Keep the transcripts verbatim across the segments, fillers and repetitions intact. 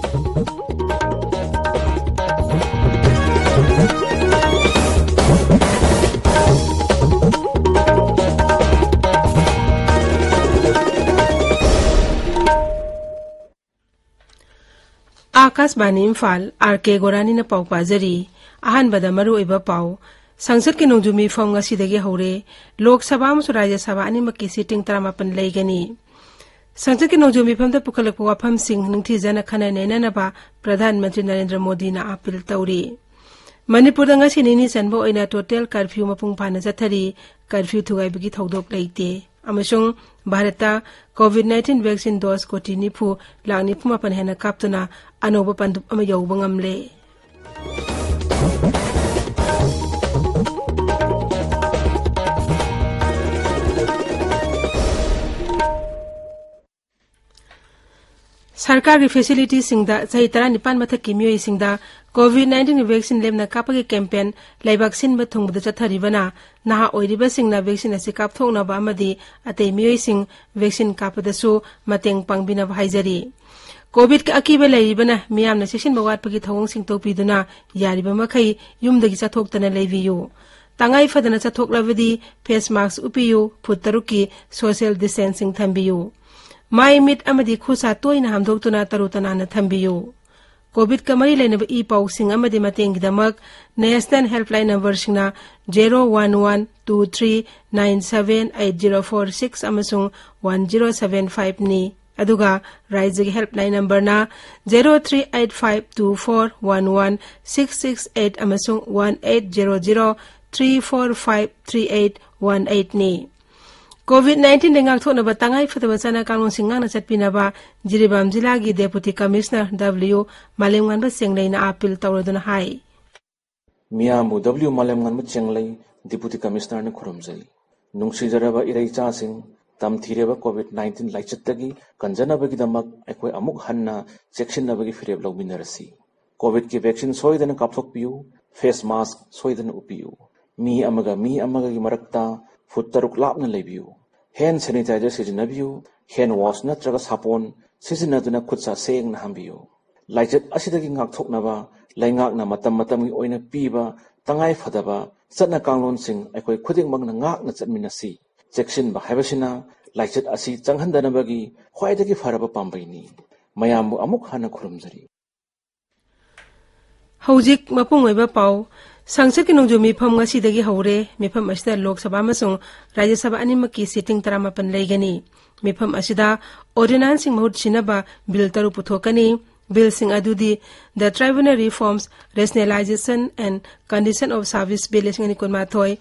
ꯑꯥꯀꯥꯁꯕꯥꯅꯤ Imphal, R ꯀꯦ ꯒꯣꯔꯥꯅꯤꯅ ꯄꯥꯎ ꯄꯥꯖꯔꯤ꯫ ꯑꯍꯥꯟꯕꯗ ꯃꯔꯨꯑꯣꯏꯕ ꯄꯥꯎ꯫ ꯁꯪꯁꯠꯀꯤ ꯅꯣꯡꯖꯨ ꯃꯤꯐꯝ ꯉꯁꯤꯗꯒꯤ ꯍꯧꯔꯦ꯫ ꯂꯣꯛ ꯁꯚꯥ ꯑꯃꯁꯨꯡ ꯔꯥꯖ꯭ꯌ ꯁꯚꯥ ꯑꯅꯤꯃꯛꯀꯤ ꯁꯤꯇꯤꯡ ꯇꯔꯥꯃꯥꯄꯟ ꯂꯩꯒꯅꯤ꯫ ꯁꯪꯁꯠꯀꯤ ꯅꯣꯡꯖꯨ ꯃꯤꯐꯝꯗ ꯄꯨꯈꯠꯂꯛꯄ ꯋꯥꯐꯝꯁꯤꯡ ꯅꯤꯡꯊꯤꯖꯅ ꯈꯟꯅ ꯅꯩꯅꯅꯕ ꯄ꯭ꯔꯙꯥꯟ ꯃꯟꯇ꯭ꯔꯤ ꯅꯔꯦꯟꯗ꯭ꯔ ꯃꯣꯗꯤꯅ ꯑꯥꯄꯤꯜ ꯇꯧꯔꯤ꯫ ꯃꯅꯤꯄꯨꯔꯗ ꯉꯁꯤ ꯅꯤꯅꯤ ꯆꯟꯕ ꯑꯣꯏꯅ ꯇꯣꯇꯦꯜ ꯀꯔꯐ꯭ꯌꯨ ꯃꯄꯨꯡ ꯐꯥꯅ ꯆꯠꯊꯔꯤ꯫ ꯀꯔꯐ꯭ꯌꯨ ꯊꯨꯒꯥꯏꯕꯒꯤ ꯊꯧꯗꯣꯛ ꯂꯩꯇꯦ꯫ ꯑꯃꯁꯨꯡ ꯚꯥꯔꯠꯇ ꯀꯣꯚꯤꯗ ꯅꯥꯏꯟꯇꯤꯟ ꯚꯦꯛꯁꯤꯟ ꯗꯣꯁ ꯀꯣꯇꯤ ꯅꯤꯐꯨ ꯂꯥꯈ ꯅꯤꯐꯨ ꯃꯥꯄꯟ ꯍꯦꯟꯅ ꯀꯥꯞꯇꯨꯅ ꯑꯅꯧꯕ ꯄꯟꯗꯨꯞ ꯑꯃ ꯌꯧꯕ ꯉꯝꯂꯦ꯫ ꯁꯔꯀꯥꯔꯒꯤ ꯐꯦꯁꯤꯂꯤꯇꯤꯁꯤꯡꯗ ꯆꯍꯤ ꯇꯔꯥꯅꯤꯄꯥꯟ ꯃꯊꯛꯀꯤ ꯃꯤꯑꯣꯏꯁꯤꯡꯗ ꯀꯣꯚꯤꯗ ꯅꯥꯏꯟꯇꯤꯟꯒꯤ ꯚꯦꯛꯁꯤꯟ ꯂꯦꯞꯅ ꯀꯥꯞꯄꯒꯤ ꯀꯦꯝꯄꯦꯟ ꯂꯩꯕꯥꯛ ꯁꯤꯟꯕ ꯊꯨꯡꯕꯗ ꯆꯠꯊꯔꯤꯕꯅ ꯅꯍꯥ ꯑꯣꯏꯔꯤꯕꯁꯤꯡꯅ ꯚꯦꯛꯁꯤꯟ ꯑꯁꯤ ꯀꯥꯞꯊꯣꯛꯅꯕ ꯑꯃꯗꯤ ꯑꯇꯩ ꯃꯤꯑꯣꯏꯁꯤꯡ ꯚꯦꯛꯁꯤꯟ ꯀꯥꯞꯄꯗꯁꯨ ꯃꯇꯦꯡ ꯄꯥꯡꯕꯤꯅꯕ ꯍꯥꯏꯖꯔꯤ꯫ ꯀꯣꯚꯤꯗꯀꯤ ꯑꯀꯤꯕ ꯂꯩꯔꯤꯕꯅ ꯃꯤꯌꯥꯝꯅ ꯆꯦꯛꯁꯤꯟꯕ ꯋꯥꯠꯄꯒꯤ ꯊꯧꯑꯣꯡꯁꯤꯡ ꯇꯧꯕꯤꯗꯨꯅ ꯌꯥꯔꯤꯕ ꯃꯈꯩ ꯌꯨꯝꯗꯒꯤ ꯆꯠꯊꯣꯛꯇꯅ ꯂꯩꯕꯤꯌꯨ꯫ ꯇꯉꯥꯏ ꯐꯗꯅ ꯆꯠꯊꯣꯛꯂꯕꯗꯤ ꯐꯦꯁ ꯃꯥꯁꯛ ꯎꯞꯄꯤꯌꯨ, ꯐꯨꯠ ꯇꯔꯨꯛꯀꯤ ꯁꯣꯁꯤꯌꯦꯜ ꯗꯤꯁꯇꯦꯟꯁꯤꯡ ꯊꯝꯕꯤꯌꯨ꯫ ꯃꯥꯏ, ꯃꯤꯠ ꯑꯃꯗꯤ ꯈꯨꯠ ꯁꯥ ꯇꯣꯏꯅ ꯍꯥꯝꯗꯣꯛꯇꯨꯅ ꯇꯔꯨ ꯇꯅꯥꯟꯅ ꯊꯝꯕꯤꯌꯨ꯫ ꯀꯣꯚꯤꯗꯀ ꯃꯔꯤ ꯂꯩꯅꯕ ꯏ ꯄꯥꯎꯁꯤꯡ ꯑꯃꯗꯤ ꯃꯇꯦꯡꯒꯤꯗꯃꯛ ꯅꯦꯁꯅꯦꯜ ꯍꯦꯜꯞꯂꯥꯏꯟ ꯅꯝꯕꯔꯁꯤꯡꯅ zero one one two three nine seven eight zero four six ꯑꯃꯁꯨꯡ ꯋꯥꯟ ꯖꯤꯔꯣ ꯁꯚꯦꯟ ꯐꯥꯏꯚꯅꯤ꯫ ꯑꯗꯨꯒ ꯔꯥꯏꯖ꯭ꯌꯒꯤ ꯍꯦꯜꯞꯂꯥꯏꯟ ꯅꯝꯕꯔꯅ zero three eight five two four one one six six eight ꯑꯃꯁꯨꯡ one eight zero zero three four five three eight one ꯑꯩꯠꯅꯤ꯫ Covid ꯅꯥꯏꯟꯇꯤꯟꯗꯒꯤ ꯉꯥꯛꯊꯣꯛꯅꯕ ꯇꯉꯥꯏ ꯐꯗꯕ ꯆꯠꯅ ꯀꯥꯡꯂꯣꯟꯁꯤꯡ ꯉꯥꯛꯅ ꯆꯠꯄꯤꯅꯕ ꯖꯤꯔꯤꯕꯥꯝ ꯖꯤꯂꯥꯒꯤ ꯗꯦꯄꯨꯇꯤ ꯀꯃꯤꯁꯅꯔ ꯗꯕ꯭ꯂꯤꯎ ꯃꯥꯂꯦꯝꯉꯥꯟꯕ ꯆꯦꯡꯂꯩꯅ ꯑꯥꯄꯤꯜ ꯇꯧꯔꯗꯨꯅ ꯍꯥꯏ꯫ ꯃꯤꯌꯥꯝꯕꯨ ꯗꯕ꯭ꯂꯤꯎ ꯃꯥꯂꯦꯝꯉꯥꯟꯕ ꯆꯦꯡꯂꯩ, ꯗꯦꯄꯨꯇꯤ ꯀꯃꯤꯁꯅꯔꯅ ꯈꯨꯔꯨꯝꯖꯩ꯫ ꯅꯨꯡꯁꯤꯖꯔꯕ ꯏꯔꯩꯆꯥꯁꯤꯡ, ꯇꯝꯊꯤꯔꯕ ꯀꯣꯚꯤꯗ ꯅꯥꯏꯟꯇꯤꯟ ꯂꯥꯏꯆꯠꯇꯒꯤ ꯀꯟꯖꯅꯕꯒꯤꯗꯃꯛ ꯑꯩꯈꯣꯏ ꯑꯃꯨꯛ ꯍꯟꯅ ꯆꯦꯛꯁꯤꯟꯅꯕꯒꯤ ꯐꯤꯔꯦꯞ ꯂꯧꯃꯤꯟꯅꯔꯁꯤ꯫ ꯀꯣꯚꯤꯗꯀꯤ ꯚꯦꯛꯁꯤꯟ ꯁꯣꯏꯗꯅ ꯀꯥꯞꯊꯣꯛꯄꯤꯌꯨ, ꯐꯦꯁ ꯃꯥꯁꯛ ꯁꯣꯏꯗꯅ ꯎꯞꯄꯤꯌꯨ, ꯃꯤ ꯑꯃꯒ ꯃꯤ ꯑꯃꯒꯒꯤ ꯃꯔꯛꯇ ꯐꯨꯠ ꯇꯔꯨꯛ ꯂꯥꯞꯅ ꯂꯩꯕꯤꯌꯨ, ꯍꯦꯟ ꯁꯦꯅꯤꯇꯥꯏꯖꯔ ꯁꯤꯖꯤꯟꯅꯕꯤꯌꯨ, ꯍꯦꯟ ꯋꯥꯁ ꯅꯠꯇ꯭ꯔꯒ ꯁꯥꯄꯣꯟ ꯁꯤꯖꯤꯟꯅꯗꯨꯅ ꯈꯨꯠ ꯁꯥ ꯁꯦꯡꯅ ꯍꯥꯝꯕꯤꯌꯨ꯫ ꯂꯥꯏꯆꯠ ꯑꯁꯤꯗꯒꯤ ꯉꯥꯛꯊꯣꯛꯅꯕ ꯂꯩꯉꯥꯛꯅ ꯃꯇꯝ ꯃꯇꯝꯒꯤ ꯑꯣꯏꯅ ꯄꯤꯕ ꯇꯉꯥꯏ ꯐꯗꯕ ꯆꯠꯅ ꯀꯥꯡꯂꯣꯟꯁꯤꯡ ꯑꯩꯈꯣꯏ ꯈꯨꯗꯤꯡꯃꯛꯅ ꯉꯥꯛꯅ ꯆꯠꯃꯤꯟꯅꯁꯤ꯫ ꯆꯦꯛꯁꯤꯟꯕ ꯍꯥꯏꯕꯁꯤꯅ ꯂꯥꯏꯆꯠ ꯑꯁꯤ ꯆꯪꯍꯟꯗꯅꯕꯒꯤ ꯈ꯭ꯋꯥꯏꯗꯒꯤ ꯐꯔꯕ ꯄꯥꯝꯕꯩꯅꯤ꯫ ꯃꯌꯥꯝꯕꯨ ꯑꯃꯨꯛ ꯍꯟꯅ ꯈꯨꯔꯨꯝꯖꯔꯤ꯫ ꯍꯧꯖꯤꯛ ꯃꯄꯨꯡ ꯑꯣꯏꯕ ꯄꯥꯎ꯫ ꯁꯪꯁꯠꯀꯤ ꯅꯣꯡꯖꯨ ꯃꯤꯐꯝ ꯉꯁꯤꯗꯒꯤ ꯍꯧꯔꯦ꯫ ꯃꯤꯐꯝ ꯑꯁꯤꯗ ꯂꯣꯛ ꯁꯚꯥ ꯑꯃꯁꯨꯡ ꯔꯥꯖ꯭ꯌ ꯁꯚꯥ ꯑꯅꯤꯃꯛꯀꯤ ꯁꯤꯇꯤꯡ ꯇꯔꯥꯃꯥꯄꯟ ꯂꯩꯒꯅꯤ꯫ ꯃꯤꯐꯝ ꯑꯁꯤꯗ ꯑꯣꯔꯗꯤꯅꯥꯟꯁꯁꯤꯡ ꯃꯍꯨꯠ ꯁꯤꯟꯅꯕ ꯕꯤꯜ ꯇꯔꯨꯛ ꯄꯨꯊꯣꯛꯀꯅꯤ꯫ ꯕꯤꯜꯁꯤꯡ ꯑꯗꯨꯗꯤ The Tribunal Reforms, Rationalization and Condition of Service Bill ꯂꯤꯁꯤꯡ ꯑꯅꯤ ꯀꯨꯟꯃꯥꯊꯣꯏ,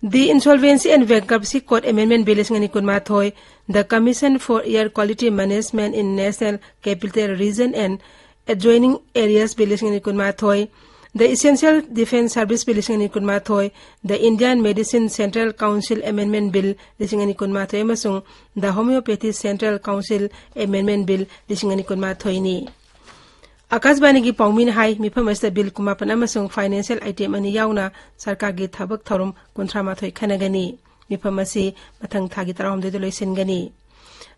The Insolvency and Bankruptcy Code Amendment Bill ꯂꯤꯁꯤꯡ ꯑꯅꯤ ꯀꯨꯟꯃꯥꯊꯣꯏ, The Commission for Air Quality Management in National Capital Region and Adjoining Areas Bill ꯂꯤꯁꯤꯡ ꯑꯅꯤ ꯀꯨꯟꯃꯥꯊꯣꯏ, The Essential Defence Service Bill ꯂꯤꯁꯤꯡ ꯑꯅꯤ ꯀꯨꯟꯃꯥꯊꯣꯏ, The Indian Medicine Central Council Amendment Bill ꯂꯤꯁꯤꯡ ꯑꯅꯤ ꯀꯨꯟꯃꯥꯊꯣꯏ ꯑꯃꯁꯨꯡ The Homeopathy Central Council Amendment Bill ꯂꯤꯁꯤꯡ ꯑꯅꯤ ꯀꯨꯟꯃꯥꯊꯣꯏꯅꯤ꯫ ꯑꯀꯥꯁꯕꯥꯅꯤꯒꯤ ꯄꯥꯎꯃꯤꯅ ꯍꯥꯏ, ꯃꯤꯐꯝ ꯑꯁꯤꯗ ꯕꯤꯜ ꯀꯨꯟꯃꯥꯄꯟ ꯑꯃꯁꯨꯡ ꯐꯥꯏꯅꯥꯟꯁꯤꯌꯦꯜ ꯑꯥꯏꯇꯦꯝ ꯑꯅꯤ ꯌꯥꯎꯅ ꯁꯔꯀꯥꯔꯒꯤ ꯊꯕꯛ ꯊꯧꯔꯝ ꯀꯨꯟꯊ꯭ꯔꯥ ꯃꯥꯊꯣꯏ ꯈꯟꯅꯒꯅꯤ꯫ ꯃꯤꯐꯝ ꯑꯁꯤ ꯃꯊꯪ ꯊꯥꯒꯤ ꯇꯔꯥꯍꯨꯝꯗꯣꯏꯗ ꯂꯣꯏꯁꯤꯟꯒꯅꯤ꯫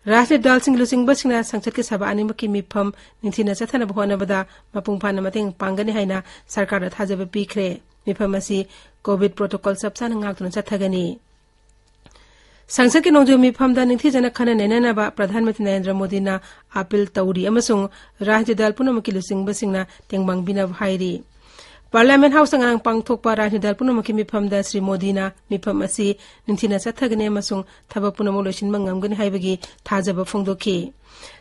ꯔꯥꯖꯅꯤꯇꯤ ꯗꯜꯁꯤꯡꯒꯤ ꯂꯨꯆꯤꯡꯕꯁꯤꯡꯅ ꯁꯪꯁꯠꯀꯤ ꯁꯚꯥ ꯑꯅꯤꯃꯛꯀꯤ ꯃꯤꯐꯝ ꯅꯤꯡꯊꯤꯅ ꯆꯠꯊꯅꯕ ꯍꯣꯠꯅꯕꯗ ꯃꯄꯨꯡ ꯐꯥꯅ ꯃꯇꯦꯡ ꯄꯥꯡꯒꯅꯤ ꯍꯥꯏꯅ ꯁꯔꯀꯥꯔꯗ ꯊꯥꯖꯕ ꯄꯤꯈ꯭ꯔꯦ꯫ ꯃꯤꯐꯝ ꯑꯁꯤ ꯀꯣꯚꯤꯗ ꯄ꯭ꯔꯣꯇꯣꯀꯣꯜ ꯆꯞ ꯆꯥꯅ ꯉꯥꯛꯇꯨꯅ ꯆꯠꯊꯒꯅꯤ꯫ ꯁꯪꯁꯠꯀꯤ ꯅꯣꯡꯖꯨ ꯃꯤꯐꯝꯗ ꯅꯤꯡꯊꯤꯖꯅ ꯈꯟꯅ ꯅꯩꯅꯅꯕ ꯄ꯭ꯔꯙꯥꯟ ꯃꯟꯇ꯭ꯔꯤ ꯅꯔꯦꯟꯗ꯭ꯔ ꯃꯣꯗꯤꯅ ꯑꯥꯄꯤꯜ ꯇꯧꯔꯤ ꯑꯃꯁꯨꯡ ꯔꯥꯖꯅꯤꯇꯤ ꯗꯜ ꯄꯨꯝꯅꯃꯛꯀꯤ ꯂꯨꯆꯤꯡꯕꯁꯤꯡꯅ ꯇꯦꯡꯕꯥꯡꯕꯤꯅꯕ ꯍꯥꯏꯔꯤ꯫ ꯄꯥꯔꯂꯤꯌꯥꯃꯦꯟ ꯍꯥꯎꯁꯇ ꯉꯔꯥꯡ ꯄꯥꯡꯊꯣꯛꯄ ꯔꯥꯖꯅꯤꯇꯤ ꯗꯜ ꯄꯨꯝꯅꯃꯛꯀꯤ ꯃꯤꯐꯝꯗ ꯁ꯭ꯔꯤ ꯃꯣꯗꯤꯅ ꯃꯤꯐꯝ ꯑꯁꯤ ꯅꯤꯡꯊꯤꯅ ꯆꯠꯊꯒꯅꯤ ꯑꯃꯁꯨꯡ ꯊꯕꯛ ꯄꯨꯝꯅꯃꯛ ꯂꯣꯏꯁꯤꯟꯕ ꯉꯝꯒꯅꯤ ꯍꯥꯏꯕꯒꯤ ꯊꯥꯖꯕ ꯐꯣꯡꯗꯣꯛꯈꯤ꯫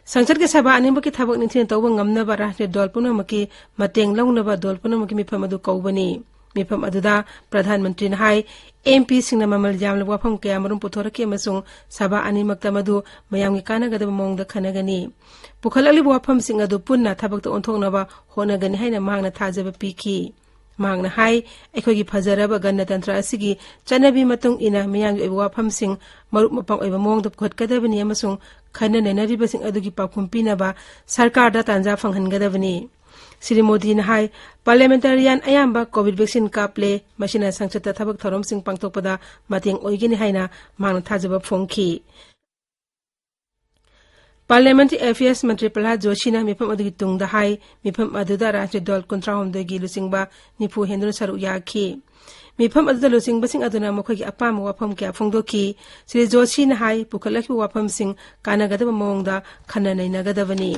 ꯁꯪꯁꯠꯀꯤ ꯁꯚꯥ ꯑꯅꯤꯃꯛꯀꯤ ꯊꯕꯛ ꯅꯤꯡꯊꯤꯅ ꯇꯧꯕ ꯉꯝꯅꯕ ꯔꯥꯖꯅꯤꯇꯤ ꯗꯜ ꯄꯨꯝꯅꯃꯛꯀꯤ ꯃꯇꯦꯡ ꯂꯧꯅꯕ ꯗꯜ ꯄꯨꯝꯅꯃꯛꯀꯤ ꯃꯤꯐꯝ ꯑꯗꯨ ꯀꯧꯕꯅꯤ꯫ ꯃꯤꯐꯝ ꯑꯗꯨꯗ ꯄ꯭ꯔꯙꯥꯟ ꯃꯟꯇ꯭ꯔꯤꯅ ꯍꯥꯏ, ꯑꯦꯝ ꯄꯤꯁꯤꯡꯅ ꯃꯃꯜ ꯌꯥꯝꯂꯕ ꯋꯥꯐꯝ ꯀꯌꯥꯃꯔꯨꯝ ꯄꯨꯊꯣꯔꯛꯈꯤ ꯑꯃꯁꯨꯡ ꯁꯚꯥ ꯑꯅꯤꯃꯛꯇ ꯃꯗꯨ ꯃꯌꯥꯝꯒꯤ ꯀꯥꯟꯅꯒꯗꯕ ꯃꯑꯣꯡꯗ ꯈꯟꯅꯒꯅꯤ꯫ ꯄꯨꯈꯠꯂꯛꯂꯤꯕ ꯋꯥꯐꯝꯁꯤꯡ ꯑꯗꯨ ꯄꯨꯟꯅ ꯊꯕꯛꯇ ꯑꯣꯟꯊꯣꯛꯅꯕ ꯍꯣꯠꯅꯒꯅꯤ ꯍꯥꯏꯅ ꯃꯍꯥꯛꯅ ꯊꯥꯖꯕ ꯄꯤꯈꯤ꯫ ꯃꯍꯥꯛꯅ ꯍꯥꯏ, ꯑꯩꯈꯣꯏꯒꯤ ꯐꯖꯔꯕ ꯒꯅꯇꯟꯇ꯭ꯔ ꯑꯁꯤꯒꯤ ꯆꯠꯅꯕꯤ ꯃꯇꯨꯡ ꯏꯟꯅ ꯃꯤꯌꯥꯝꯒꯤ ꯑꯣꯏꯕ ꯋꯥꯐꯝꯁꯤꯡ ꯃꯔꯨꯞ ꯃꯄꯥꯡ ꯑꯣꯏꯕ ꯃꯑꯣꯡꯗ ꯄꯨꯈꯠꯀꯗꯕꯅꯤ ꯑꯃꯁꯨꯡ ꯈꯟꯅ ꯅꯩꯅꯔꯤꯕꯁꯤꯡ ꯑꯗꯨꯒꯤ ꯄꯥꯎꯈꯨꯝ ꯄꯤꯅꯕ ꯁꯔꯀꯥꯔꯗ ꯇꯥꯟꯖꯥ ꯐꯪꯍꯟꯒꯗꯕꯅꯤ꯫ ꯁ꯭ꯔꯤ ꯃꯣꯗꯤꯅ ꯍꯥꯏ, ꯄꯥꯔꯂꯤꯌꯥꯃꯦꯟꯇꯔꯤꯌꯥꯟ ꯑꯌꯥꯝꯕ ꯀꯣꯚꯤꯗ ꯚꯦꯛꯁꯤꯟ ꯀꯥꯞꯂꯦ, ꯃꯁꯤꯅ ꯁꯪꯁꯠꯇ ꯊꯕꯛ ꯊꯧꯔꯝꯁꯤꯡ ꯄꯥꯡꯊꯣꯛꯄꯗ ꯃꯇꯦꯡ ꯑꯣꯏꯒꯅꯤ ꯍꯥꯏꯅ ꯃꯍꯥꯛꯅ ꯊꯥꯖꯕ ꯐꯣꯡꯈꯤ꯫ Parliamentary Affairs ꯃꯟꯇ꯭ꯔꯤ ꯄ꯭ꯔꯍꯂꯥꯗ ꯖꯣꯁꯤꯅ ꯃꯤꯐꯝ ꯑꯗꯨꯒꯤ ꯇꯨꯡꯗ ꯍꯥꯏ, ꯃꯤꯐꯝ ꯑꯗꯨꯗ ꯔꯥꯖꯅꯤꯇꯤ ꯗꯜ ꯀꯨꯟꯊ꯭ꯔꯥꯍꯨꯝꯗꯣꯏꯒꯤ ꯂꯨꯆꯤꯡꯕ ꯅꯤꯐꯨ ꯍꯦꯟꯗꯨꯅ ꯁꯔꯨꯛ ꯌꯥꯈꯤ꯫ ꯃꯤꯐꯝ ꯑꯗꯨꯗ ꯂꯨꯆꯤꯡꯕꯁꯤꯡ ꯑꯗꯨꯅ ꯃꯈꯣꯏꯒꯤ ꯑꯄꯥꯝꯕ ꯋꯥꯐꯝ ꯀꯌꯥ ꯐꯣꯡꯗꯣꯛꯈꯤ꯫ ꯁ꯭ꯔꯤ ꯖꯣꯁꯤꯅ ꯍꯥꯏ, ꯄꯨꯈꯠꯂꯛꯈꯤꯕ ꯋꯥꯐꯝꯁꯤꯡ ꯀꯥꯟꯅꯒꯗꯕ ꯃꯑꯣꯡꯗ ꯈꯟꯅ ꯅꯩꯅꯒꯗꯕꯅꯤ꯫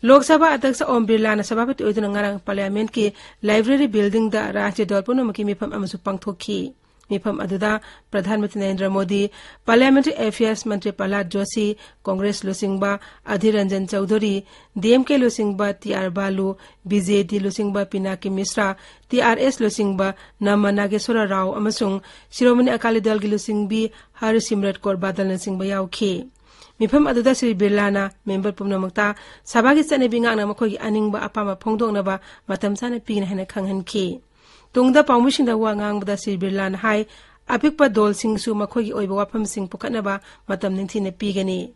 ꯂꯣꯛ ꯁꯚꯥ ꯑꯗ꯭ꯌꯛꯁ ꯑꯣꯝ ꯕꯤꯔꯂꯥꯅ ꯁꯚꯥꯄꯇꯤ ꯑꯣꯏꯗꯨꯅ ꯉꯔꯥꯡ ꯄꯥꯔꯂꯤꯌꯥꯃꯦꯟꯠꯀꯤ ꯂꯥꯏꯕ꯭ꯔꯦꯔꯤ ꯕꯤꯜꯗꯤꯡꯗ ꯔꯥꯖ꯭ꯌ ꯗꯜ ꯄꯨꯝꯅꯃꯛꯀꯤ ꯃꯤꯐꯝ ꯑꯃꯁꯨ ꯄꯥꯡꯊꯣꯛꯈꯤ꯫ ꯃꯤꯐꯝ ꯑꯗꯨꯗ ꯄ꯭ꯔꯙꯥꯟ ꯃꯟꯇ꯭ꯔꯤ ꯅꯔꯦꯟꯗ꯭ꯔ ꯃꯣꯗꯤ, ꯄꯥꯔꯂꯤꯌꯥꯃꯦꯟꯇꯔꯤ ꯑꯦꯐꯤꯌꯔꯁ ꯃꯟꯇ꯭ꯔꯤ ꯄ꯭ꯔꯍꯂꯥꯗ ꯖꯣꯁꯤ, ꯀꯣꯡꯒ꯭ꯔꯦꯁ ꯂꯨꯆꯤꯡꯕ ꯑꯙꯤꯔ ꯔꯟꯖꯟ ꯆꯧꯙꯨꯔꯤ, ꯗꯤ ꯑꯦꯝ ꯀꯦ ꯂꯨꯆꯤꯡꯕ ꯇꯤ ꯑꯥꯔ ꯕꯥꯂꯨ, ꯕꯤ ꯖꯦ ꯗꯤ ꯂꯨꯆꯤꯡꯕ ꯄꯤꯅꯥꯀꯤ ꯃꯤꯁ꯭ꯔꯥ, ꯇꯤ ꯑꯥꯔ ꯑꯦꯁ ꯂꯨꯆꯤꯡꯕ ꯅꯃ ꯅꯥꯒꯦꯁ꯭ꯋꯔ ꯔꯥꯎ ꯑꯃꯁꯨꯡ ꯁꯤꯔꯣꯃꯅꯤ ꯑꯀꯥꯂꯤ ꯗꯜꯒꯤ ꯂꯨꯆꯤꯡꯕꯤ ꯍꯔꯁꯤꯝꯔꯠ ꯀꯧꯔ ꯕꯥꯗꯜꯅꯆꯤꯡꯕ ꯌꯥꯎꯈꯤ꯫ ꯃꯤꯐꯝ ꯑꯗꯨꯗ ꯁ꯭ꯔꯤ ꯕꯤꯔꯂꯥꯅ ꯃꯦꯝꯕꯔ ꯄꯨꯝꯅꯃꯛꯇ ꯁꯚꯥꯒꯤ ꯆꯠꯅꯕꯤ ꯉꯥꯛꯅ ꯃꯈꯣꯏꯒꯤ ꯑꯅꯤꯡꯕ ꯑꯄꯥꯝꯕ ꯐꯣꯡꯗꯣꯛꯅꯕ ꯃꯇꯝ ꯆꯥꯅ ꯄꯤꯒꯅꯤ ꯍꯥꯏꯅ ꯈꯪꯍꯟꯈꯤ꯫ ꯇꯨꯡꯗ ꯄꯥꯎꯃꯤꯁꯤꯡꯗ ꯋꯥ ꯉꯥꯡꯕꯗ ꯁ꯭ꯔꯤ ꯕꯤꯔꯂꯥꯅ ꯍꯥꯏ, ꯑꯄꯤꯛꯄ ꯗꯜꯁꯤꯡꯁꯨ ꯃꯈꯣꯏꯒꯤ ꯑꯣꯏꯕ ꯋꯥꯐꯝꯁꯤꯡ ꯄꯨꯈꯠꯅꯕ ꯃꯇꯝ ꯅꯤꯡꯊꯤꯅ ꯄꯤꯒꯅꯤ꯫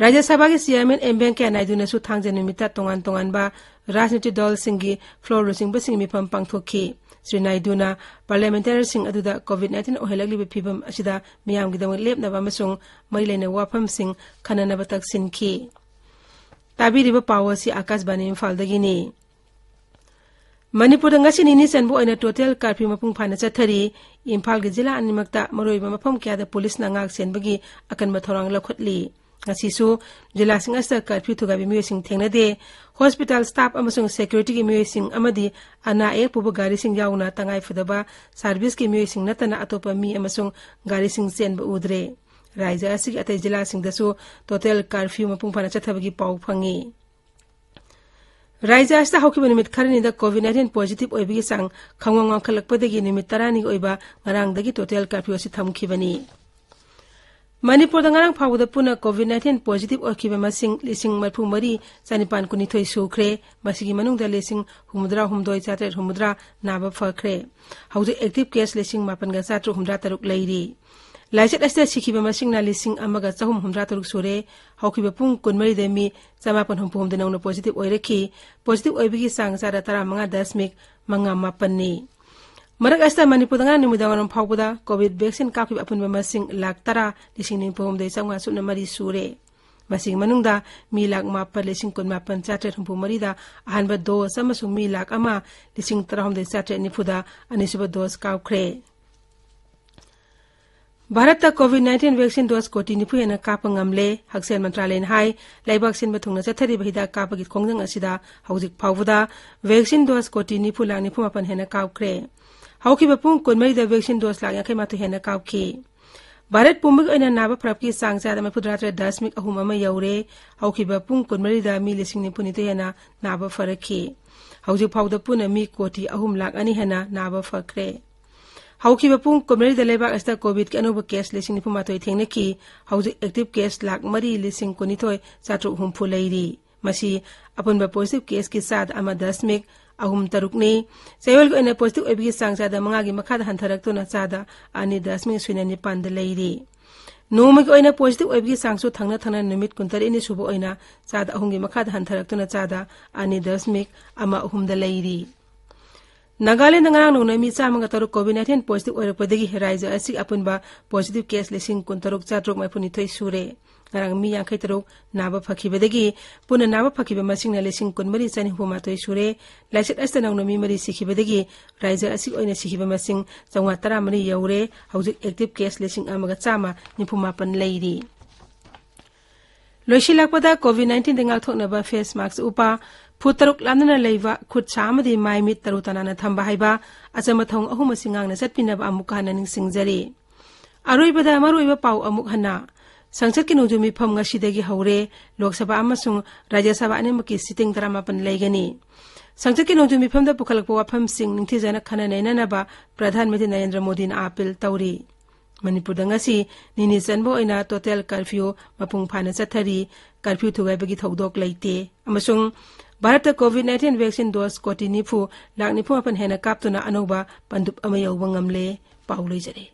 ꯔꯥꯖ꯭ꯌ ꯁꯚꯥꯒꯤ ꯆꯤꯌꯥꯔꯃꯦꯟ ꯑꯦꯝ ꯚꯦꯡꯀꯌꯥ ꯅꯥꯏꯗꯨꯅꯁꯨ ꯊꯥꯡꯖ ꯅꯨꯃꯤꯠꯇ ꯇꯣꯉꯥꯟ ꯇꯣꯉꯥꯟꯕ ꯔꯥꯖꯅꯤꯇꯤ ꯗꯜꯁꯤꯡꯒꯤ ꯐ꯭ꯂꯣꯔ ꯂꯨꯆꯤꯡꯕꯁꯤꯡ ꯃꯤꯐꯝ ꯄꯥꯡꯊꯣꯛꯈꯤ꯫ ꯁ꯭ꯔꯤ ꯅꯥꯏꯗꯨꯅ ꯄꯥꯔꯂꯤꯌꯥꯃꯦꯟꯇꯔꯤꯁꯤꯡ ꯑꯗꯨꯗ ꯀꯣꯚꯤꯗ ꯅꯥꯏꯟꯇꯤꯟ ꯑꯣꯏꯍꯜꯂꯛꯂꯤꯕ ꯐꯤꯕꯝ ꯑꯁꯤꯗ ꯃꯤꯌꯥꯝꯒꯤꯗꯃꯛ ꯂꯦꯞꯅꯕ ꯑꯃꯁꯨꯡ ꯃꯔꯤ ꯂꯩꯅꯕ ꯋꯥꯐꯝꯁꯤꯡ ꯈꯟꯅꯅꯕ ꯇꯛꯁꯤꯟꯈꯤ꯫ ꯇꯥꯕꯤꯔꯤꯕ ꯄꯥꯎ ꯑꯁꯤ ꯑꯥꯀꯥꯁꯕꯥꯅꯤ ꯏꯝꯐꯥꯜꯗꯒꯤꯅꯤ꯫ ꯃꯅꯤꯄꯨꯔꯗ ꯉꯁꯤ ꯅꯤꯅꯤ ꯆꯟꯕ ꯑꯣꯏꯅ ꯇꯣꯇꯦꯜ ꯀꯥꯔꯐ꯭ꯌꯨ ꯃꯄꯨꯡ ꯐꯥꯅ ꯆꯠꯊꯔꯤ꯫ ꯏꯝꯐꯥꯜꯒꯤ ꯖꯤꯂꯥ ꯑꯅꯤꯃꯛꯇ ꯃꯔꯨꯑꯣꯏꯕ ꯃꯐꯝ ꯀꯌꯥꯗ ꯄꯨꯂꯤꯁꯅ ꯉꯥꯛ ꯁꯦꯟꯕꯒꯤ ꯑꯀꯟꯕ ꯊꯧꯔꯥꯡ ꯂꯧꯈꯠꯂꯤ꯫ ꯉꯁꯤꯁꯨ ꯖꯤꯂꯥꯁꯤꯡ ꯑꯁꯤꯗ ꯀꯥꯔꯐ꯭ꯌꯨ ꯊꯨꯒꯥꯏꯕ ꯃꯤꯑꯣꯏꯁꯤꯡ ꯊꯦꯡꯅꯗꯦ꯫ ꯍꯣꯁꯄꯤꯇꯥꯜ ꯁ꯭ꯇꯥꯐ ꯑꯃꯁꯨꯡ ꯁꯦꯀ꯭ꯌꯨꯔꯤꯇꯤꯒꯤ ꯃꯤꯑꯣꯏꯁꯤꯡ ꯑꯃꯗꯤ ꯑꯅꯥ ꯑꯌꯦꯛ ꯄꯨꯕ ꯒꯥꯔꯤꯁꯤꯡ ꯌꯥꯎꯅ ꯇꯉꯥꯏ ꯐꯗꯕ ꯁꯥꯔꯚꯤꯁꯀꯤ ꯃꯤꯑꯣꯏꯁꯤꯡ ꯅꯠꯇꯅ ꯑꯇꯣꯞꯄ ꯃꯤ ꯑꯃꯁꯨꯡ ꯒꯥꯔꯤꯁꯤꯡ ꯆꯦꯟꯕ ꯎꯗ꯭ꯔꯦ꯫ ꯔꯥꯖ꯭ꯌ ꯑꯁꯤꯒꯤ ꯑꯇꯩ ꯖꯤꯂꯥꯁꯤꯡꯗꯁꯨ ꯇꯣꯇꯦꯜ ꯀꯥꯔꯐ꯭ꯌꯨ ꯃꯄꯨꯡ ꯐꯥꯅ ꯆꯠꯊꯕꯒꯤ ꯄꯥꯎ ꯐꯪꯉꯤ꯫ ꯔꯥꯖ꯭ꯌ ꯑꯁꯤꯗ ꯍꯧꯈꯤꯕ ꯅꯨꯃꯤꯠ ꯈꯔꯅꯤꯗ ꯀꯣꯚꯤꯗ ꯅꯥꯏꯟꯇꯤꯟ ꯄꯣꯖꯤꯇꯤꯚ ꯑꯣꯏꯕꯒꯤ ꯆꯥꯡ ꯈꯪꯋꯥꯡ ꯋꯥꯡꯈꯠꯂꯛꯄꯗꯒꯤ ꯅꯨꯃꯤꯠ ꯇꯔꯥꯅꯤꯒꯤ ꯑꯣꯏꯕ ꯉꯔꯥꯡꯗꯒꯤ ꯇꯣꯇꯦꯜ ꯀꯥꯔꯐ꯭ꯌꯨ ꯑꯁꯤ ꯊꯝꯈꯤꯕꯅꯤ꯫ ꯃꯅꯤꯄꯨꯔꯗ ꯉꯔꯥꯡ ꯐꯥꯎꯕꯗ ꯄꯨꯟꯅ ꯀꯣꯚꯤꯗ ꯅꯥꯏꯟꯇꯤꯟ ꯄꯣꯖꯤꯇꯤꯚ ꯑꯣꯏꯈꯤꯕ ꯃꯁꯤꯡ ꯂꯤꯁꯤꯡ ꯃꯔꯤꯐꯨ ꯃꯔꯤ ꯆꯅꯤꯄꯥꯟ ꯀꯨꯟꯅꯤꯊꯣꯏ ꯁꯨꯈ꯭ꯔꯦ꯫ ꯃꯁꯤꯒꯤ ꯃꯅꯨꯡꯗ ꯂꯤꯁꯤꯡ ꯍꯨꯝꯐꯨꯇꯔꯥ ꯍꯨꯝꯗꯣꯏ ꯆꯥꯇꯔꯦꯠ ꯍꯨꯝꯐꯨꯇꯔꯥ ꯅꯥꯕ ꯐꯈ꯭ꯔꯦ꯫ ꯍꯧꯖꯤꯛ ꯑꯦꯛꯇꯤꯚ ꯀꯦꯁ ꯂꯤꯁꯤꯡ ꯃꯥꯄꯟꯒ ꯆꯥꯇꯔꯨꯛ ꯍꯨꯝꯐꯨꯇꯔꯥ ꯇꯔꯨꯛ ꯂꯩꯔꯤ꯫ ꯂꯥꯏꯆꯠ ꯑꯁꯤꯗ ꯁꯤꯈꯤꯕ ꯃꯁꯤꯡꯅ ꯂꯤꯁꯤꯡ ꯑꯃꯒ ꯆꯍꯨꯝ ꯍꯨꯝꯐꯨꯇꯔꯥ ꯇꯔꯨꯛ ꯁꯨꯔꯦ꯫ ꯍꯧꯈꯤꯕ ꯄꯨꯡ ꯀꯨꯟꯃꯔꯤꯗ ꯃꯤ ꯆꯃꯥꯄꯟ ꯍꯨꯝꯐꯨ ꯍꯨꯝꯗꯣꯏ ꯅꯧꯅ ꯄꯣꯖꯤꯇꯤꯚ ꯑꯣꯏꯔꯛꯈꯤ꯫ ꯄꯣꯖꯤꯇꯤꯚ ꯑꯣꯏꯕꯒꯤ ꯆꯥꯡ ꯆꯥꯗ ꯇꯔꯥꯃꯉꯥ ꯗꯁꯃꯤꯛ ꯃꯉꯥ ꯃꯥꯄꯟꯅꯤ꯫ ꯃꯔꯛ ꯑꯁꯤꯗ ꯃꯅꯤꯄꯨꯔꯗ ꯉꯔꯥꯡ ꯅꯨꯃꯤꯗꯥꯡ ꯋꯥꯏꯔꯝ ꯐꯥꯎꯕꯗ ꯀꯣꯚꯤꯗ ꯚꯦꯛꯁꯤꯟ ꯀꯥꯞꯈꯤꯕ ꯑꯄꯨꯟꯕ ꯃꯁꯤꯡ ꯂꯥꯈ ꯇꯔꯥ ꯂꯤꯁꯤꯡ ꯅꯤꯐꯨ ꯍꯨꯝꯗꯣꯏ ꯆꯥꯝꯃꯉꯥ ꯁꯨꯞꯅ ꯃꯔꯤ ꯁꯨꯔꯦ꯫ ꯃꯁꯤꯒꯤ ꯃꯅꯨꯡꯗ ꯃꯤ ꯂꯥꯈ ꯃꯥꯄꯜ ꯂꯤꯁꯤꯡ ꯀꯨꯟꯃꯥꯄꯜ ꯆꯥꯇ꯭ꯔꯦꯠ ꯍꯨꯝꯐꯨ ꯃꯔꯤꯗ ꯑꯍꯥꯟꯕ ꯗꯣꯁ ꯑꯃꯁꯨꯡ ꯃꯤ ꯂꯥꯈ ꯑꯃ ꯂꯤꯁꯤꯡ ꯇꯔꯥꯍꯨꯝꯗꯣꯏ ꯆꯥꯇ꯭ꯔꯦꯠ ꯅꯤꯐꯨꯗ ꯑꯅꯤꯁꯨꯕ ꯗꯣꯁ ꯀꯥꯞꯈ꯭ꯔꯦ꯫ ꯚꯥꯔꯠꯇ ꯀꯣꯚꯤꯗ ꯅꯥꯏꯟꯇꯤꯟ ꯚꯦꯛꯁꯤꯟ ꯗꯣꯁ ꯀꯣꯇꯤ ꯅꯤꯐꯨ ꯍꯦꯟꯅ ꯀꯥꯞꯄ ꯉꯝꯂꯦ꯫ ꯍꯛꯁꯦꯜ ꯃꯟꯇ꯭ꯔꯥꯂꯌꯅ ꯍꯥꯏ, ꯂꯩꯕꯥꯛ ꯁꯤꯟꯕ ꯊꯨꯡꯅ ꯆꯠꯊꯔꯤꯕ ꯍꯤꯗꯥꯛ ꯀꯥꯞꯄꯒꯤ ꯈꯣꯡꯖꯪ ꯑꯁꯤꯗ ꯍꯧꯖꯤꯛ ꯐꯥꯎꯕꯗ ꯚꯦꯛꯁꯤꯟ ꯗꯣꯁ ꯀꯣꯇꯤ ꯅꯤꯐꯨ ꯂꯥꯈ ꯅꯤꯐꯨ ꯃꯥꯄꯟ ꯍꯦꯟꯅ ꯀꯥꯞꯈ꯭ꯔꯦ꯫ ꯍꯧꯈꯤꯕ ꯄꯨꯡ ꯀꯨꯟꯃꯔꯤꯗ ꯚꯦꯛꯁꯤꯟ ꯗꯣꯁ ꯂꯥꯈ ꯌꯥꯡꯈꯩ ꯃꯥꯊꯣꯏ ꯍꯦꯟꯅ ꯀꯥꯞꯈꯤ꯫ ꯚꯥꯔꯠ ꯄꯨꯝꯕꯒꯤ ꯑꯣꯏꯅ ꯅꯥꯕ ꯐꯔꯛꯀꯤ ꯆꯥꯡ ꯆꯥꯗ ꯃꯔꯤꯐꯨꯇꯔꯥ ꯇꯔꯦꯠ ꯗꯁꯃꯤꯛ ꯑꯍꯨꯝ ꯑꯃ ꯌꯧꯔꯦ꯫ ꯍꯧꯈꯤꯕ ꯄꯨꯡ ꯀꯨꯟꯃꯔꯤꯗ ꯃꯤ ꯂꯤꯁꯤꯡ ꯅꯤꯐꯨ ꯅꯤꯊꯣꯏ ꯍꯦꯟꯅ ꯅꯥꯕ ꯐꯔꯛꯈꯤ꯫ ꯍꯧꯖꯤꯛ ꯐꯥꯎꯕꯗ ꯄꯨꯟꯅ ꯃꯤ ꯀꯣꯇꯤ ꯑꯍꯨꯝ ꯂꯥꯈ ꯑꯅꯤ ꯍꯦꯟꯅ ꯅꯥꯕ ꯐꯈ꯭ꯔꯦ꯫ ꯍꯧꯈꯤꯕ ꯄꯨꯡ ꯀꯨꯟꯃꯔꯤꯗ ꯂꯩꯕꯥꯛ ꯑꯁꯤꯗ ꯀꯣꯚꯤꯗꯀꯤ ꯑꯅꯧꯕ ꯀꯦꯁ ꯂꯤꯁꯤꯡ ꯅꯤꯐꯨ ꯃꯥꯊꯣꯏ ꯊꯦꯡꯅꯈꯤ꯫ ꯍꯧꯖꯤꯛ ꯑꯦꯛꯇꯤꯚ ꯀꯦꯁ ꯂꯥꯈ ꯃꯔꯤ ꯂꯤꯁꯤꯡ ꯀꯨꯟꯅꯤꯊꯣꯏ ꯆꯥꯇ꯭ꯔꯨꯛ ꯍꯨꯝꯐꯨ ꯂꯩꯔꯤ꯫ ꯃꯁꯤ ꯑꯄꯨꯟꯕ ꯄꯣꯖꯤꯇꯤꯚ ꯀꯦꯁꯀꯤ ꯆꯥꯗ ꯑꯃ ꯗꯁꯃꯤꯛ ꯑꯍꯨꯝ ꯇꯔꯨꯛꯅꯤ꯫ ꯆꯌꯣꯜꯒꯤ ꯑꯣꯏꯅ ꯄꯣꯖꯤꯇꯤꯚ ꯑꯣꯏꯕꯒꯤ ꯆꯥꯡ ꯆꯥꯗ ꯃꯉꯥꯒꯤ ꯃꯈꯥꯗ ꯍꯟꯊꯔꯛꯇꯨꯅ ꯆꯥꯗ ꯑꯅꯤ ꯗꯁꯃꯤꯛ ꯁꯤꯅꯣ ꯅꯤꯄꯥꯟꯗ ꯂꯩꯔꯤ꯫ ꯅꯣꯡꯃꯒꯤ ꯑꯣꯏꯅ ꯄꯣꯖꯤꯇꯤꯚ ꯑꯣꯏꯕꯒꯤ ꯆꯥꯡꯁꯨ ꯊꯪꯅ ꯊꯪꯅ ꯅꯨꯃꯤꯠ ꯀꯨꯟꯇꯔꯦꯠꯅꯤ ꯁꯨꯕ ꯑꯣꯏꯅ ꯆꯥꯗ ꯑꯍꯨꯝꯒꯤ ꯃꯈꯥꯗ ꯍꯟꯊꯔꯛꯇꯨꯅ ꯆꯥꯗ ꯑꯅꯤ ꯗꯁꯃꯤꯛ ꯑꯃ ꯑꯍꯨꯝꯗ ꯂꯩꯔꯤ꯫ ꯅꯥꯒꯥꯂꯦꯟꯗ ꯉꯔꯥꯡ ꯅꯣꯡꯃ ꯃꯤ ꯆꯥꯝꯃꯒ ꯇꯔꯨꯛ ꯀꯣꯚꯤꯗ ꯅꯥꯏꯟꯇꯤꯟ ꯄꯣꯖꯤꯇꯤꯚ ꯑꯣꯏꯔꯛꯄꯗꯒꯤ ꯔꯥꯖ꯭ꯌ ꯑꯁꯤꯒꯤ ꯑꯄꯨꯟꯕ ꯄꯣꯖꯤꯇꯤꯚ ꯀꯦꯁ ꯂꯤꯁꯤꯡ ꯀꯨꯟꯇꯔꯨꯛ ꯆꯥꯇ꯭ꯔꯨꯛ ꯃꯔꯤꯐꯨꯅꯤꯊꯣꯏ ꯁꯨꯔꯦ꯫ ꯉꯔꯥꯡ ꯃꯤ ꯌꯥꯡꯈꯩ ꯇꯔꯨꯛ ꯅꯥꯕ ꯐꯈꯤꯕꯗꯒꯤ ꯄꯨꯟꯅ ꯅꯥꯕ ꯐꯈꯤꯕ ꯃꯁꯤꯡꯅ ꯂꯤꯁꯤꯡ ꯀꯨꯟꯃꯔꯤ ꯆꯅꯤ ꯍꯨꯝꯐꯨ ꯃꯥꯊꯣꯏ ꯁꯨꯔꯦ꯫ ꯂꯥꯏꯆꯠ ꯑꯁꯤꯗ ꯅꯧꯅ ꯃꯤ ꯃꯔꯤ ꯁꯤꯈꯤꯕꯗꯒꯤ ꯔꯥꯖ꯭ꯌ ꯑꯁꯤꯒꯤ ꯑꯣꯏꯅ ꯁꯤꯈꯤꯕ ꯃꯁꯤꯡ ꯆꯥꯝꯃꯉꯥ ꯇꯔꯥꯃꯔꯤ ꯌꯧꯔꯦ꯫ ꯍꯧꯖꯤꯛ ꯑꯦꯛꯇꯤꯚ ꯀꯦꯁ ꯂꯤꯁꯤꯡ ꯑꯃꯒ ꯆꯥꯝꯃ ꯅꯤꯐꯨ ꯃꯥꯄꯟ ꯂꯩꯔꯤ꯫ ꯂꯣꯏꯁꯤꯜꯂꯛꯄꯗ ꯀꯣꯚꯤꯗ ꯅꯥꯏꯟꯇꯤꯟꯗꯒꯤ ꯉꯥꯛꯊꯣꯛꯅꯕ ꯐꯦꯁ ꯃꯥꯛꯁ ꯎꯞꯄ, ꯐꯨꯠ ꯇꯔꯨꯛ ꯂꯥꯞꯅꯅ ꯂꯩꯕ, ꯈꯨꯠ ꯁꯥ ꯑꯃꯗꯤ ꯃꯥꯏ ꯃꯤꯠ ꯇꯔꯨ ꯇꯅꯥꯟꯅ ꯊꯝꯕ ꯍꯥꯏꯕ ꯑꯆꯝꯕ ꯊꯧꯑꯣꯡ ꯑꯍꯨꯝ ꯑꯁꯤ ꯉꯥꯛꯅ ꯆꯠꯄꯤꯅꯕ ꯑꯃꯨꯛꯀ ꯍꯟꯅ ꯅꯤꯡꯁꯤꯡꯖꯔꯤ꯫ ꯑꯔꯣꯏꯕꯗ ꯃꯔꯨꯑꯣꯏꯕ ꯄꯥꯎ ꯑꯃꯨꯛ ꯍꯟꯅ꯫ ꯁꯪꯁꯠꯀꯤ ꯅꯣꯡꯖꯨ ꯃꯤꯐꯝ ꯉꯁꯤꯗꯒꯤ ꯍꯧꯔꯦ꯫ ꯂꯣꯛ ꯁꯚꯥ ꯑꯃꯁꯨꯡ ꯔꯥꯖ꯭ꯌ ꯁꯚꯥ ꯑꯅꯤꯃꯛꯀꯤ ꯁꯤꯇꯤꯡ ꯇꯔꯥꯃꯥꯄꯟ ꯂꯩꯒꯅꯤ꯫ ꯁꯪꯁꯠꯀꯤ ꯅꯣꯡꯖꯨ ꯃꯤꯐꯝꯗ ꯄꯨꯈꯠꯂꯛꯄ ꯋꯥꯐꯝꯁꯤꯡ ꯅꯤꯡꯊꯤꯖꯅ ꯈꯟꯅ ꯅꯩꯅꯅꯕ ꯄ꯭ꯔꯙꯥꯟ ꯃꯟꯇ꯭ꯔꯤ ꯅꯔꯦꯟꯗ꯭ꯔ ꯃꯣꯗꯤꯅ ꯑꯥꯄꯤꯜ ꯇꯧꯔꯤ꯫ ꯃꯅꯤꯄꯨꯔꯗ ꯉꯁꯤ ꯅꯤꯅꯤ ꯆꯟꯕ ꯑꯣꯏꯅ ꯇꯣꯇꯦꯜ ꯀꯔꯐ꯭ꯌꯨ ꯃꯄꯨꯡ ꯐꯥꯅ ꯆꯠꯊꯔꯤ꯫ ꯀꯔꯐ꯭ꯌꯨ ꯊꯨꯒꯥꯏꯕꯒꯤ ꯊꯧꯗꯣꯛ ꯂꯩꯇꯦ꯫ ꯑꯃꯁꯨꯡ ꯚꯥꯔꯠꯇ ꯀꯣꯚꯤꯗ ꯅꯥꯏꯟꯇꯤꯟ ꯚꯦꯛꯁꯤꯟ ꯗꯣꯁ ꯀꯣꯇꯤ ꯅꯤꯐꯨ ꯂꯥꯈ ꯅꯤꯐꯨ ꯃꯥꯄꯟ ꯍꯦꯟꯅ ꯀꯥꯞꯇꯨꯅ ꯑꯅꯧꯕ ꯄꯟꯗꯨꯞ ꯑꯃ ꯌꯧꯕ ꯉꯝꯂꯦ꯫ ꯄꯥꯎ ꯂꯣꯏꯖꯔꯦ꯫